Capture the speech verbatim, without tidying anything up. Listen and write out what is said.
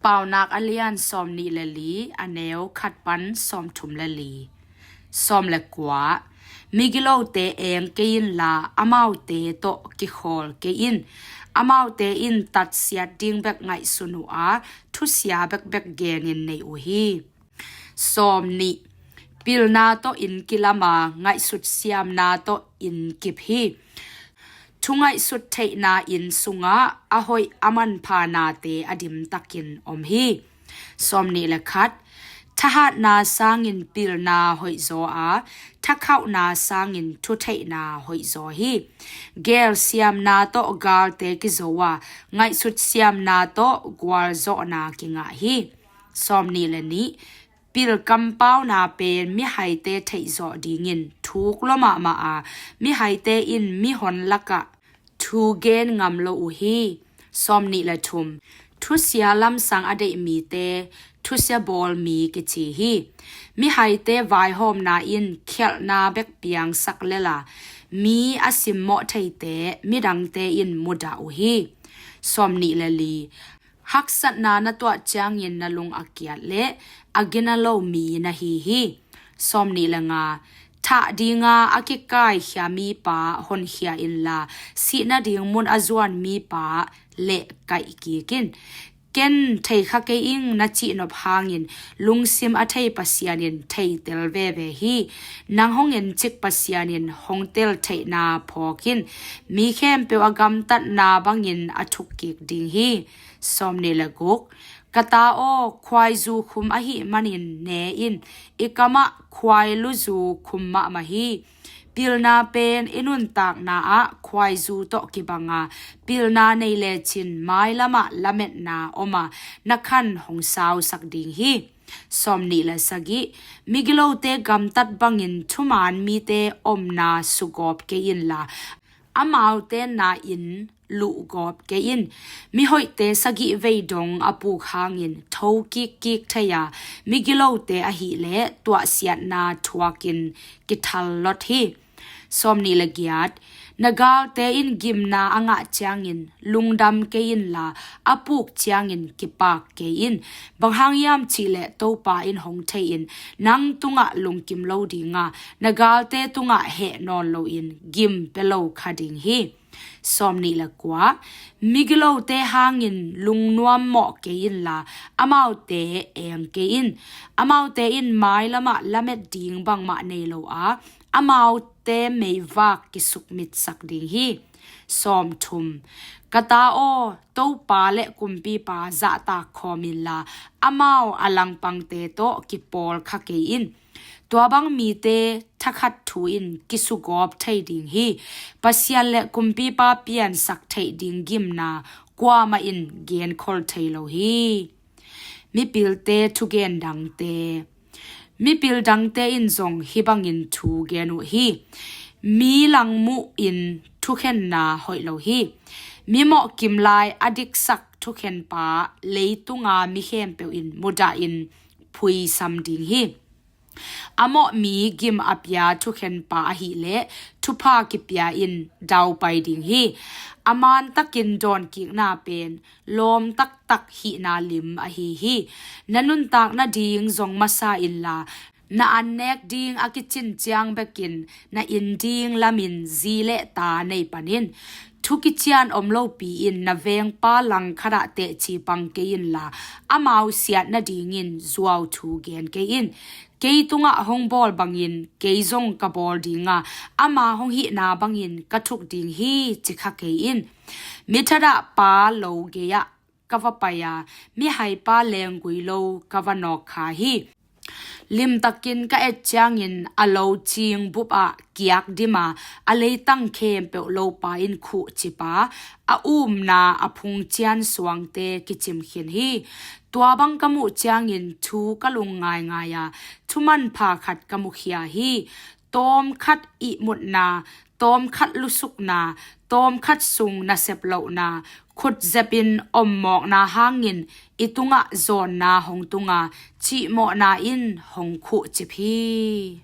Paunak a lian sawm nih le li, a neu khat pan sawm thum le li. Sawm le kua. Migilote eng kei inla, amaute tawh kikhawl kei in. Amaute in tatsiat ding bek ngaihsun uh a, thusia bekbek genin nei uh hi. Sawm nih. Pilna tawh inn kilam a, ngaihsut siamna tawh inn kip hi. Thu ngaihsut theihna inn sungah a hoih a manpha nate a dimtakin om hi. Sawm nih le khat. Thahatna sangin pilna hoihzaw a, thakhauhna sangin thutheihna hoihzaw hi. Geel siamna tawh galte kizo a, ngaihsut siamna tawh gualzawhna kingah hi. Sawm nih le nih. Pil kampauna pen mihaite theihzawh dingin thuk lua mahmah a, mihaite in mihon lakah thu gen ngam lo uh hi. Sawm nih le thum. Thusia lamsang a deih mite thusia bawl mi kici hi. Mihaite vaihawmna in khialhna bek piangsak lel a, mi a simmawh theite midangte in mudah uh hi. Sawm nih le li. Haksatna na tuah ciangin na lung a kiat le a gina lo mi na hi hi. Sawm nih le nga. Thah dinga a kikaikhia mipa honkhia inla, sih nading mun a zuan mipa lehkaih kik in. Ken thei kha kei ing na cihnop hangin, lungsim a thei Pasian in theitel veve hi. Nang hong encik Pasian in hong tel theihna phawk in. Mi khempeuh a gamtatna bangin a thuk kik ding hi. Sawm nih le guk. Ka ta aw, khuaizu khum ahih manin ne in, i kamah khuailuzu khum mahmah hi. Pilna pen i nuntakna ah khuaizu tawh kibang a, pilna nei lecin mailamah lametna om a, na khan hong sausak ding hi. Sawm nih le sagih. Migilote gamtat bangin thumaan mite omna sugawp kei inla, amaute na in luhgawp kei in. Mihoihte sagih vei dong a puk hangin tho kikkik thei a, migilote ahileh tuahsiatna thuakin kithal lot hi. Sawm nih le giat. Na galte in gimna a ngah ciangin lungdam kei inla, a puk ciangin kipak kei in. Bang hang hiam cihleh Topa in hong thei in, nang tungah lungkim lo dinga, na galte tungah heh nawn loin gim pia lo kha ding hi. Sawm nih le kua. Migilote hangin lungnuam mawh kei inla, amaute eng kei in. Amaute in mailamah lamet ding bangmah nei lo a, amaute meivak kisukmitsak ding hi. Sawm thum. Ka ta aw, Topa le Kumpipa zahtak khawm inla, amau a langpangte tawh kipawl kha kei in. Tua bang mite thakhat thu in kisugawp thei ding hi. Pasian le Kumpipa piansak theih ding gimna kuamah in genkhol thei lo hi. Mipilte thugen dangte. Mipil dangte in zong hih bangin thu gen uh hi. Mi langmuh in thukhenna hoih lo hi. Mi mawhkim lai a diksak thukhenpa leitunga mi khempeuh in mudah in phuisam ding hi. A mawh mi gim a pia thukhenpa ahileh thupha kipia in daupai ding hi. A mantakin dawnkikna pen lawm taktak hihna lim ahi hi. Na nuntak nading zong masa inla, na an nek ding a kicin ciang bekin na inn ding lamin zi le ta nei panin. Thu kician om lopi in na vengpa langkhatah tehci pang kei inla, amau siat nadingin zuau thu gen kei in. Kei tungah hong bawl bangin kei zong ka bawl dinga, ama hong hihna bangin ka thuk ding hi, ci kha kei in. Mithadah pa lo gei-ah ka va pai a, mihaipa lenggui lo ka va nawk kha hi. Limtakin ka et ciangin a lo cing bupah kiak dim a, a leitang khempeuh lopa in khuhcip a, a umna a phungcian suangte kicim khin hi. Tua bang ka muh ciangin thu ka lung ngaingai a, thu manpha khat ka mukhia hi. Tawmkhat ihmutna, tawmkhat lusukna, tawmkhat sung nasep lohna, khutzepin ommawkna hangin i tungah zawnna hong tunga, cihmawhna in hong khuhcip hi.